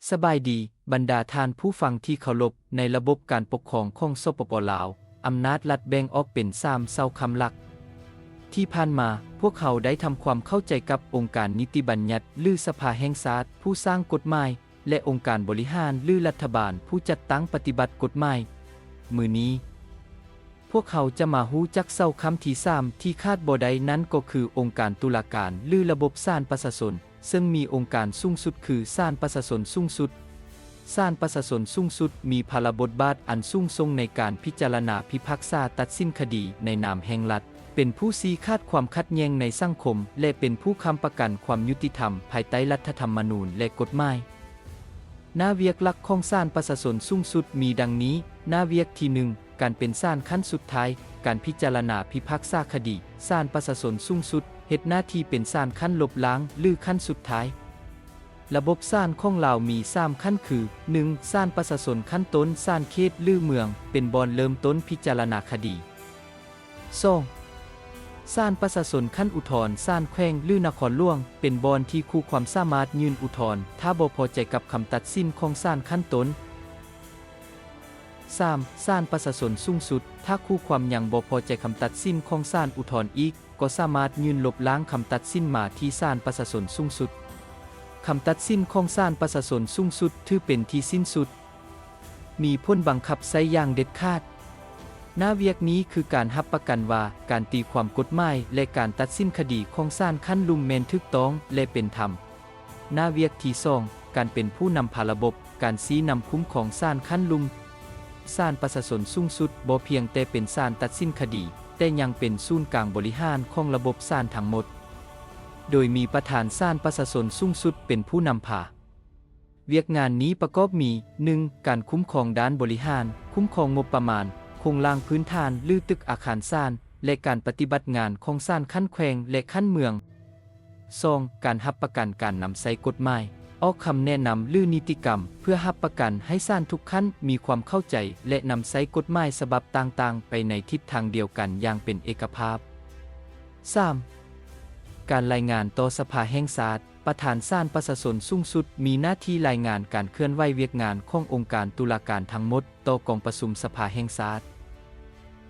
ສະບາຍດີ, ບັນດາທ່ານຜູ້ຟັງທີ່ເຄົາລົບ, ໃນລະບົບການປົກຄອງຂອງ ສປປ ລາວ, ອຳນາດລັດແບ່ງອອກເປັນສາມເສົາຄ້ຳຫຼັກ. ທີ່ຜ່ານມາ, ພວກເຮົາໄດ້ທຳຄວາມເຂົ້າໃຈກັບອົງການນິຕິບັນຍັດ ຫຼື ສະພາແຫ່ງຊາດ, ຜູ້ສ້າງກົດໝາຍ, ແລະ ອົງການບໍລິຫານ ຫຼື ລັດຖະບານ, ຜູ້ຈັດຕັ້ງປະຕິບັດກົດໝາຍ. ມື້ນີ້, ພວກເຮົາຈະມາຮູ້ຈັກເສົາຄ້ຳທີສາມທີ່ຂາດບໍ່ໄດ້, ນັ້ນກໍຄືອົງການຕຸລາການ ຫຼື ລະບົບສານປະຊາຊົນ, ເຊິ່ງມີອົງການສູງສຸດຄືສານປະຊາຊົນສູງສຸດ. ສານປະຊາຊົນສູງສຸດມີພາລະບົດບາດອັນສູງສົ່ງໃນການພິຈາລະນາພິພາກສາຕັດສິນຄະດີໃນນາມແຫ່ງລັດ, ເປັນຜູ້ຊີ້ຂາດຄວາມຂັດແຍ່ງໃນສັງຄົມ ແລະ ເປັນຜູ້ຄ້ຳປະກັນຄວາມຍຸຕິທຳພາຍໃຕ້ລັດຖະທຳມະນູນ ແລະ ກົດໝາຍ. ໜ້າວຽກຫຼັກຂອງສານປະຊາຊົນສູງສຸດມີດັ່ງນີ້, ໜ້າວຽກທີໜຶ່ງ, ການເປັນສານຂັ້ນສຸດທ້າຍ, ການພິຈາລະນາພິພາກສາຄະດີ. ສານປະຊາຊົນສູງສຸດເຮັດໜ້າທີ່ເປັນສານຂັ້ນລົບລ້າງ ຫຼື ຂັ້ນສຸດທ້າຍ. ລະບົບສານຂອງລາວມີສາມຂັ້ນຄື, ໜຶ່ງ ສານປະຊາຊົນຂັ້ນຕົ້ນ, ສານເຂດ ຫຼື ເມືອງ, ເປັນບ່ອນເລີ່ມຕົ້ນພິຈາລະນາຄະດີ. ສອງ ສານປະຊາຊົນຂັ້ນອຸທອນ, ສານແຂວງ ຫຼື ນະຄອນຫຼວງ, ເປັນບ່ອນທີ່ຄູ່ຄວາມສາມາດຍື່ນອຸທອນ ຖ້າບໍ່ພໍໃຈກັບຄຳຕັດສິນຂອງສານຂັ້ນຕົ້ນ. ສາມ ສານປະຊາຊົນສູງສຸດ, ຖ້າຄູ່ຄວາມຍັງບໍ່ພໍໃຈຄຳຕັດສິນຂອງສານອຸທອນອີກ, ກໍສາມາດຍື່ນລົບລ້າງຄຳຕັດສິນມາທີ່ສານປະຊາຊົນສູງສຸດ. ຄຳຕັດສິນຂອງສານປະຊາຊົນສູງສຸດຖືເປັນທີ່ສິ້ນສຸດ, ມີຜົນບັງຄັບໃຊ້ຢ່າງເດັດຂາດ. ໜ້າວຽກນີ້ຄືການຮັບປະກັນວ່າການຕີຄວາມກົດໝາຍ ແລະ ການຕັດສິນຄະດີຂອງສານຂັ້ນລຸ່ມແມ່ນຖືກຕ້ອງ ແລະ ເປັນທຳ. ໜ້າວຽກທີສອງ ການເປັນຜູ້ນຳພາລະບົບ, ການຊີ້ນຳຄຸ້ມຄອງສານຂັ້ນລຸ່ມ. ສານປະຊາຊົນສູງສຸດບໍ່ພຽງແຕ່ເປັນສານຕັດສິນຄະດີ, ແຕ່ຍັງເປັນສູນກາງບໍລິຫານຂອງລະບົບສານທັງໝົດ, ໂດຍມີປະທານສານປະຊາຊົນສູງສຸດເປັນຜູ້ນຳພາ. ວຽກງານນີ້ປະກອບມີ, ໜຶ່ງ ການຄຸ້ມຄອງດ້ານບໍລິຫານ, ຄຸ້ມຄອງງົບປະມານ, ໂຄງລ່າງພື້ນຖານ ຫຼື ຕຶກອາຄານສານ ແລະ ການປະຕິບັດງານຂອງສານຂັ້ນແຂວງ ແລະ ຂັ້ນເມືອງ. ສອງ ການຮັບປະກັນການນຳໃຊ້ກົດໝາຍ, ອອກຄຳແນະນຳ ຫຼື ນິຕິກຳ ເພື່ອຮັບປະກັນໃຫ້ສານທຸກຂັ້ນມີຄວາມເຂົ້າໃຈ ແລະ ນຳໃຊ້ກົດໝາຍສະບັບຕ່າງໆໄປໃນທິດທາງດຽວກັນຢ່າງເປັນເອກະພາບ. ສາມ ການລາຍງານຕໍ່ສະພາແຫ່ງຊາດ, ປະທານສານປະຊາຊົນສູງສຸດມີໜ້າທີ່ລາຍງານການເຄື່ອນໄຫວວຽກງານຂອງອົງການຕຸລາການທັງໝົດຕໍ່ກອງປະຊຸມສະພາແຫ່ງຊາດ.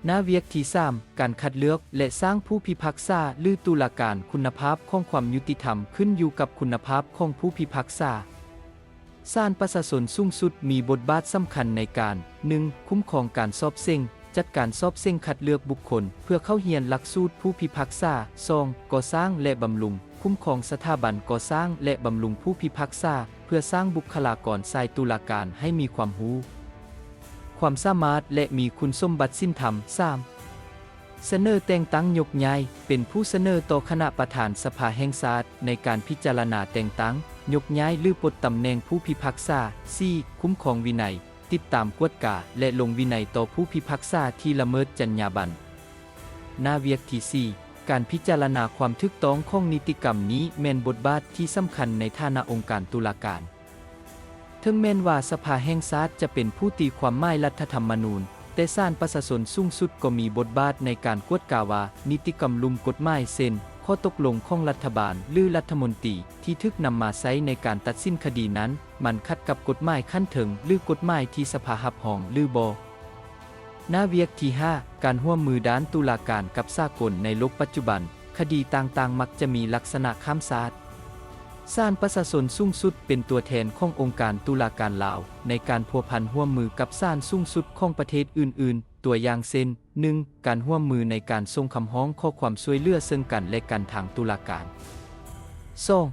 ໜ້າວຽກທີສາມ ການຄັດເລືອກ ແລະ ສ້າງຜູ້ພິພາກສາ ຫຼື ຕຸລາການ. ຄຸນນະພາບຂອງຄວາມຍຸຕິທຳຂຶ້ນຢູ່ກັບຄຸນນະພາບຂອງຜູ້ພິພາກສາ. ສານປະຊາຊົນສູງສຸດມີບົດບາດສຳຄັນໃນການ, ໜຶ່ງ ຄຸ້ມຄອງການສອບເສັງ, ຈັດການສອບເສັງຄັດເລືອກບຸກຄົນເພື່ອເຂົ້າຮຽນຫຼັກສູດຜູ້ພິພາກສາ. ສອງ ກໍ່ສ້າງ ແລະ ບຳລຸງ, ຄຸ້ມຄອງສະຖາບັນກໍ່ສ້າງ ແລະ ບຳລຸງຜູ້ພິພາກສາ ເພື່ອສ້າງບຸກຄະລາກອນສາຍຕຸລາການໃຫ້ມີຄວາມຮູ້, ຄວາມສາມາດ ແລະ ມີຄຸນສົມບັດສິນທຳ. ສາມ ສະເໜີແຕ່ງຕັ້ງຍົກຍ້າຍ, ເປັນຜູ້ສະເໜີຕໍ່ຄະນະປະທານສະພາແຫ່ງຊາດໃນການພິຈາລະນາແຕ່ງຕັ້ງ, ຍົກຍ້າຍ ຫຼື ປົດຕຳແໜ່ງຜູ້ພິພາກສາ. ສີ່ ຄຸ້ມຄອງວິໄນ, ຕິດຕາມກວດກາ ແລະ ລົງວິໄນຕໍ່ຜູ້ພິພາກສາທີ່ລະເມີດຈັນຍາບັນ. ໜ້າວຽກທີສີ່ ການພິຈາລະນາຄວາມຖືກຕ້ອງຂອງນິຕິກຳ. ນີ້ແມ່ນບົດບາດທີ່ສຳຄັນໃນຖານະອົງການຕຸລາການ. ເຖິງແມ່ນວ່າສະພາແຫ່ງຊາດຈະເປັນຜູ້ຕີຄວາມໝາຍລັດຖະທຳມະນູນ, ແຕ່ສານປະຊາຊົນສູງສຸດກໍມີບົດບາດໃນການກວດກາວ່ານິຕິກຳລຸ່ມກົດໝາຍ ເຊັ່ນ ຂໍ້ຕົກລົງຂອງລັດຖະບານ ຫຼື ລັດຖະມົນຕີ ທີ່ຖືກນຳມາໃຊ້ໃນການຕັດສິນຄະດີນັ້ນ, ມັນຂັດກັບກົດໝາຍຂັ້ນເທິງ ຫຼື ກົດໝາຍທີ່ສະພາຮັບຮອງ ຫຼື ບໍ່. ໜ້າວຽກທີຫ້າ ການຮ່ວມມືດ້ານຕຸລາການກັບສາກົນ. ໃນໂລກປັດຈຸບັນ, ຄະດີຕ່າງໆມັກຈະມີລັກສະນະຂ້າມຊາດ. ສານປະຊາຊົນສູງສຸດເປັນຕົວແທນຂອງອົງການຕຸລາການລາວ ໃນການພົວພັນຮ່ວມມືກັບສານສູງສຸດຂອງປະເທດອື່ນໆ, ຕົວຢ່າງເຊັ່ນ, ໜຶ່ງ ການຮ່ວມມືໃນການສົ່ງຄຳຮ້ອງຂໍຄວາມຊ່ວຍເຫຼືອເຊິ່ງກັນ ແລະ ກັນທາງຕຸລາການ. ສອງ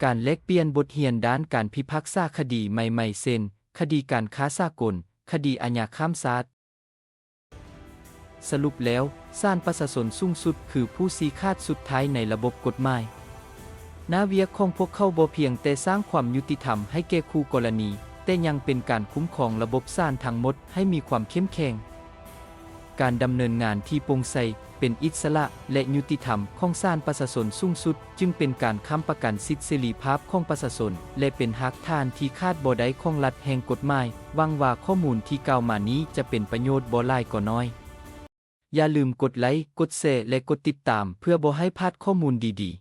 ການແລກປ່ຽນບົດຮຽນດ້ານການພິພາກສາຄະດີໃໝ່ໆ ເຊັ່ນ ຄະດີການຄ້າສາກົນ, ຄະດີອາຍາຂ້າມຊາດ. ສະຫຼຸບແລ້ວ, ສານປະຊາຊົນສູງສຸດຄືຜູ້ຊີ້ຂາດສຸດທ້າຍໃນລະບົບກົດໝາຍ. ໜ້າວຽກຂອງພວກເຂົາບໍ່ພຽງແຕ່ສ້າງຄວາມຍຸຕິທຳໃຫ້ແກ່ຄູ່ກໍລະນີ, ແຕ່ຍັງເປັນການຄຸ້ມຄອງລະບົບສານທັງໝົດໃຫ້ມີຄວາມເຂັ້ມແຂງ. ການດຳເນີນງານທີ່ໂປ່ງໃສ, ເປັນອິດສະຫຼະ ແລະ ຍຸຕິທຳຂອງສານປະຊາຊົນສູງສຸດ ຈຶ່ງເປັນການຄ້ຳປະກັນສິດເສລີພາບຂອງປະຊາຊົນ ແລະ ເປັນຮາກຖານທີ່ຂາດບໍ່ໄດ້ຂອງລັດແຫ່ງກົດໝາຍ. ຫວັງວ່າຂໍ້ມູນທີ່ກ່າວມານີ້ຈະເປັນປະໂຫຍດບໍ່ຫຼາຍກໍໜ້ອຍ. ຢ່າລືມກົດໄລ, ກົດແຊ ແລະ ກົດຕິດຕາມ ເພື່ອບໍ່ໃຫ້ພາດຂໍ້ມູນດີ